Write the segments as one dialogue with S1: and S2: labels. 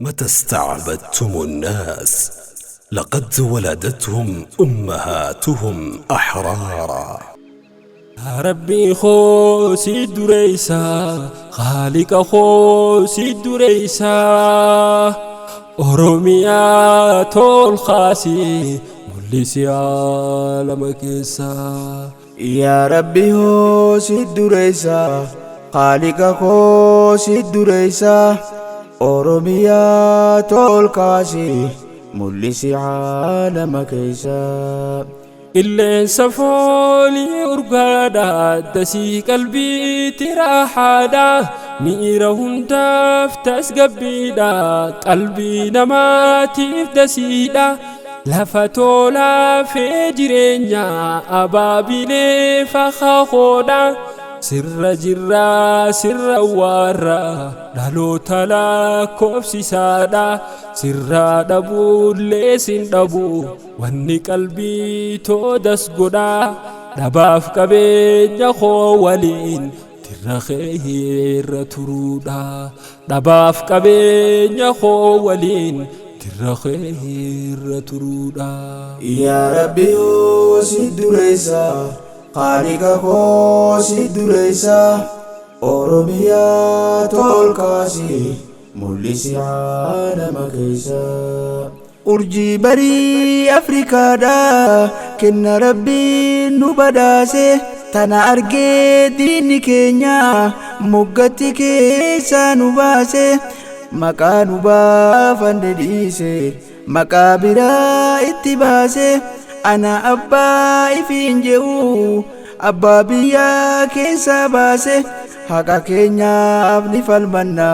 S1: متى استعبدتم الناس؟ لقد ولدتهم أمهاتهم أحرارا.
S2: Rabbii koo si dureessa, Khaaliqa koo si dureessa, Oromiyaa tol kaasi mul'isi aalama keessa.
S3: Yaa Rabbi hoo si dureessa, Khaaliqa koo si dureessa, Oromiyaa tol kaasi mul'isi aalama keessa.
S2: Qilleensa foolii urgaadha, dasii qalbiitti raaxaadha, miira hundaaf tasgabbiidha, qalbii namaatiif dasiidha. Lafa tolaa fee jireenya abaabilee fakkaaqoodha. Sirra jirraa sirra waarraa dhaloota lakkoofsisaadha. Sirraa dhabuullee sin dhabu wanni qalbii toodas godha. Dhabaaf qabeenya koo waliin dirra kee irra turuudha. Dhabaaf qabeenya koo waliin dirra kee irra turuudha.
S3: Yaa Rabbi hoo si dureessa, Khaaliqa koo si dureessa, Oromiyaa tol kaasi mul'isi aalama keessa. Urjii barii Afrikaadha, kenna Rabbiin nu badhaase, tana argee diinni keenya moggatti keessaa nu baase, maqaa nu baafanne dhiise, maqaa biraa itti baase, ana abbaa ifiin je'u abbaa biyyaa keessaa baase, haqa keenyaaf ni falmanna,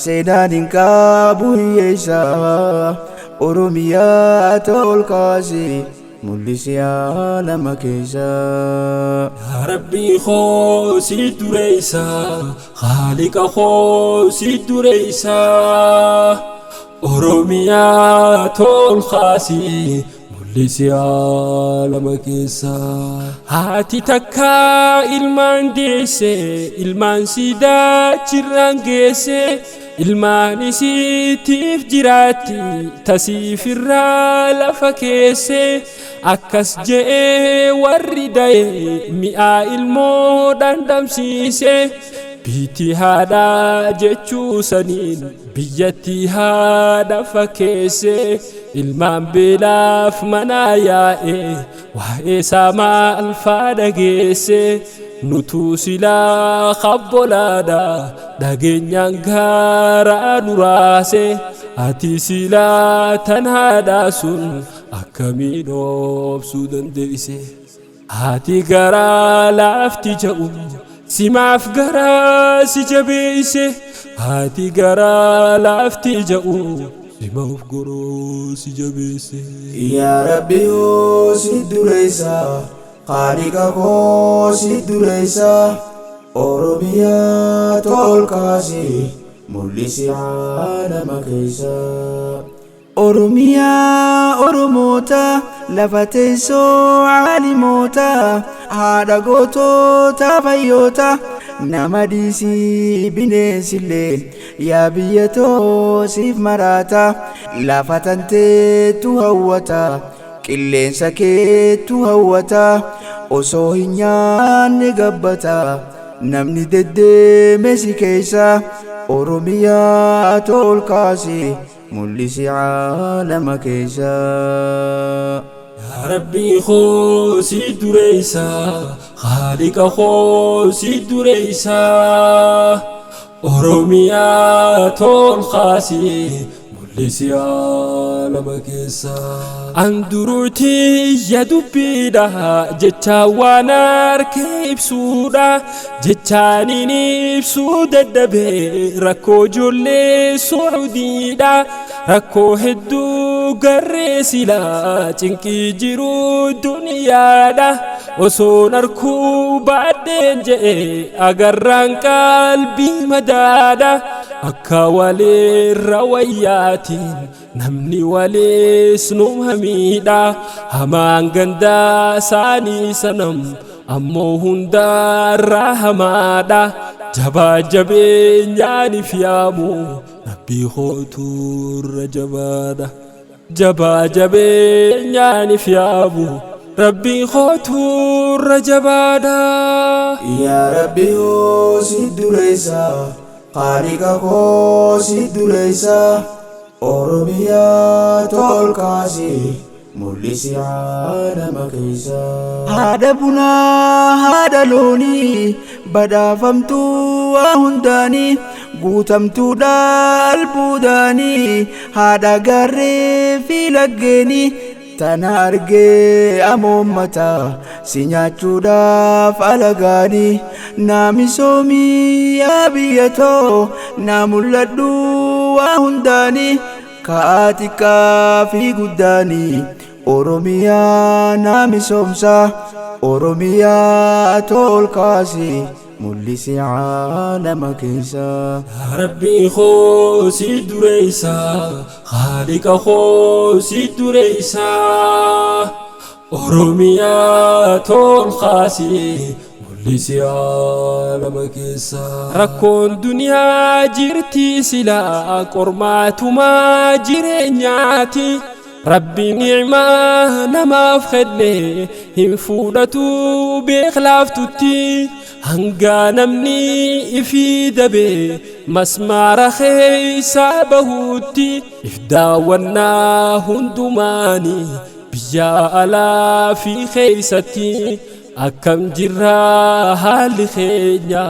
S3: seenaan hin qabu hiyyeessa, Oromiyaa tol kaasi mul'isi aalama keessa.
S2: Yaa Rabbii koo si dureessa, Khaaliqa koo si dureessa, Oromiyaa tol kaasi mul'isi aalama keessa. Haati takka ilmaan deesse, ilmaan sidaachirraan geesse, ilmaan isiitiif jiraatti tasiifirraa lafa keesse. Akkas je'ee warri da'e mi'aa ilmoo dhandhamsiise. Biitti haadhaa jechuu saniin biyyatti haadha fakkeesse. Ilmaan beelaaf manaa yaa'e waa'ee isaa maal faa dhageesse. Nutuu silaa kabbolaadha dhageenyaan gaaraa nu raase. Ati silaa tan haadhaa sun akkamiin obsuu dandeesse? Haati garaa laafti ja'u simaaf garaa si jabeesse. Haati garaa laafti ja'u simaaf goroo si jabeesse.
S3: Yaa Rabbi hoo si dureessa, Khaaliqa koo si dureessa, Oromiyaa tol kaasi mul'isi aalama keessa. Oromiyaa Oromoota, lafa teessoo aalimoota, haadha gootota fayyoota, nama dhiisii bineensillee yaa biyya too siif maraata, lafa tanteetu hawwata, qilleensa keetu hawwata, osoo hin nyaanne gabbata, namni deddeeme si keessa, Oromiyaa tol kaasi mul'isi aalama keessa.
S2: Yaa Rabbii koo si dureessa, Khaaliqa koo si dureessa, Oromiyaa tol kaasi mul'isi aalama keessa. Anduruuti ya dubbiidha jecha waan harkee ibsuudha, jechaaniin ibsuu dadhabee rakkoo ijoollee Suudiidha. Rakkoo hedduu garree silaa cinqii jiru duniyaadha. Osoon arkuu baadheen je'e agarraan qalbii madaadha. Akka waliirra wayyaatiin namni waliis numa miidha. Hamaan gandaa isaanii sanam ammoo hundaarraa hamaadha. Jabaa jabeenyaaniif yaamu Rabbi Rabbii kooturra jabaadha. Jabaa jabeenyaanif yaabu Rabbii kooturra jabaadha.
S3: Yaa Rabbi hoo si dureessa, Khaaliqa koo si dureessa, Oromiyaa tolkaasi mul'isi aalama keessa. Haadha bunaa haadha loonii badhaafamtuu waa hundaanii guutamtuudha albuudaanii haadha gaarree fi laggeenii tana argee amoommata si nyaachuudhaaf alagaanii naa misoomii yaa biyya too naa mul'adhu waa hundaanii ka'aa xiqqaa fi guddaanii Oromiyaa naa misoomsa Oromiyaa tolkaasi mul'isi aalama keessa.
S2: Rabbii koo si dureessa, Khaaliqa koo si dureessa, Oromiyaa tolkaasi mul'isi aalama keessa. Rakkoon duniyaa jirti silaa qormaatumaa jireenyaati. Rabbi ni'maa namaaf kenne hin fuudhatu beeklaaftutti hanga namni ifii dabe masmaara keessa bahutti if daawwannaa hundumaani biyya alaa fi keeysatti akkam jirraa haalli keenya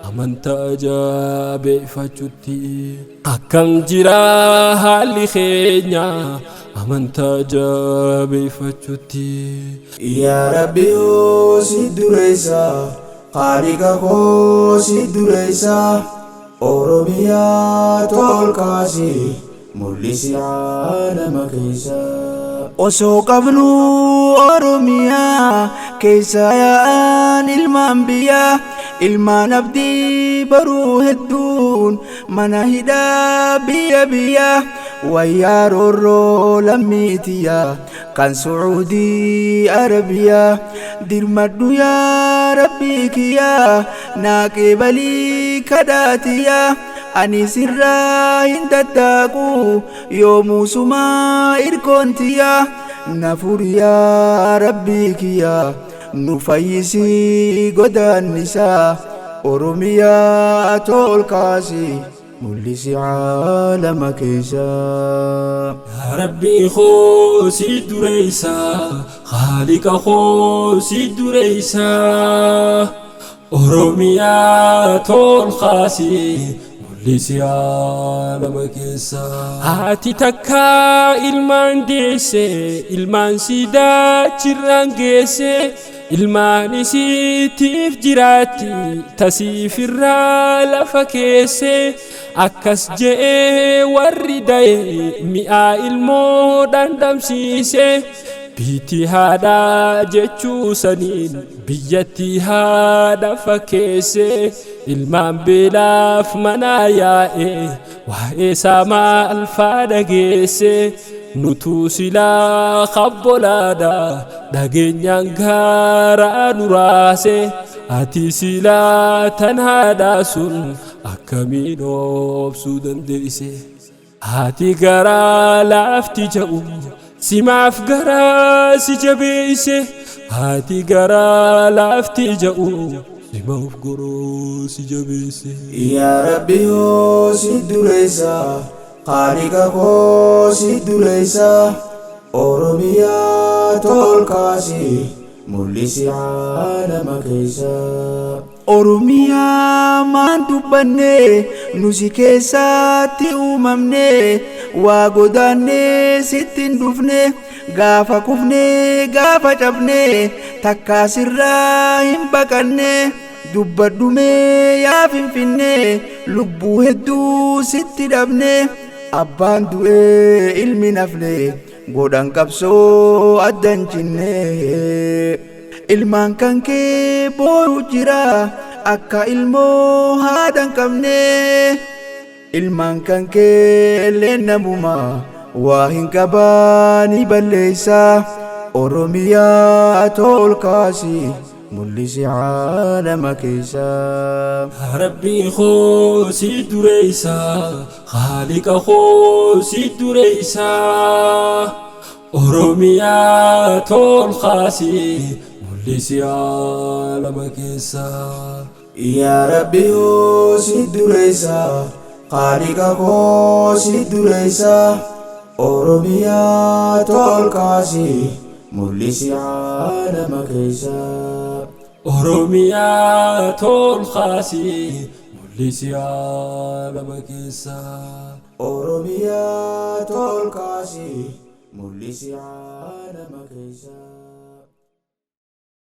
S2: amantaa jabeeffachutti akkam jiraa haalli keenya amantaa jabeeffachutti.
S3: Yaa Rabbi hoo si dureessa, Khaaliqa koo si dureessa, Oromiyaa tolkaasi mul'isi aalama keessa. Osoo qabnu Oromiyaa keessa yaa'an ilmaan biyyaa ilmaan abdii baruu hedduun mana hidhaa biyya biyyaa wayyaa roorroo lammiitiyyaa kan Sucuudii Arabiyaa dirmadhu yaa Rabbii kiyyaa naa qeebalii kadhaatiyyaa ani sirraa hin daddaaqu yoomuusumaa irkoontiyyaa na furi yaa Rabbii kiyyaa nu fayyisii godaannisaa Oromiyaa tolkaasi mul'isi aalama keessa.
S2: Rabbii koo si dureessa, Khaaliqa koo si dureessa, Oromiyaa tolkaasi mul'isi aalama keessa. Haati takka ilmaan deesse, ilmaan sidaachirraan geesse, ilmaan isiitiif jiraatti tasiifirraa lafa keesse akkas je'ee warri da'e mi'aa ilmoo dhandhamsiise biitti haadhaa jechuu saniin biyyatti haadha fakkeesse ilmaan beelaaf manaa yaa'e waa'ee isaa maal faadha geesse nutuu silaa kabbolaadha dhageenyaan gaaraa nu raase ati silaa tan haadhaa sun akkamiin obsuu dandeeyse haati garaa laafti ja'u simaaf garaa si jabeeyse haati garaa laafti ja'u simaaf goroo si jabeeyse.
S3: Yaa Rabbi hoo si dureessa, Khaaliqa koo si dureessa, Oromiyaa tolkaasi mul'isi aalama keessa. Oromiyaa maan dubbanne nusi keessatti uumamne waa godaanne sitti hin dhufne gaafa kufne gaafa cabne takkaa sirraa hin baqanne dubbadhume yaa Finfinne lubbuu hedduu sitti dhabne abbaan du'ee ilmi nafne godhan qabsoo addan cinne. Ilmaan kan kee boo'u jira akka ilmoo haadha hin qabne. Ilmaan kan kee illee namuma waa hin qabaani balleessa. Oromiyaa tolkaasi Mul'isi caalama keessa.
S2: Rabbii koo si dureessa, Khaaliqa koo si dureessa. Oromiyaa tol kaasi, mul'isi aalama keessa.
S3: Yaa Rabbi hoo si dureessa, Khaaliqa koo si dureessa. Oromiyaa tol kaasi, mul'isi caalama keessa.
S2: Oromiyaa tol kaasi, mul'isi aalama keessa.
S3: Oromiyaa tol kaasi, mul'isi caalama keessa.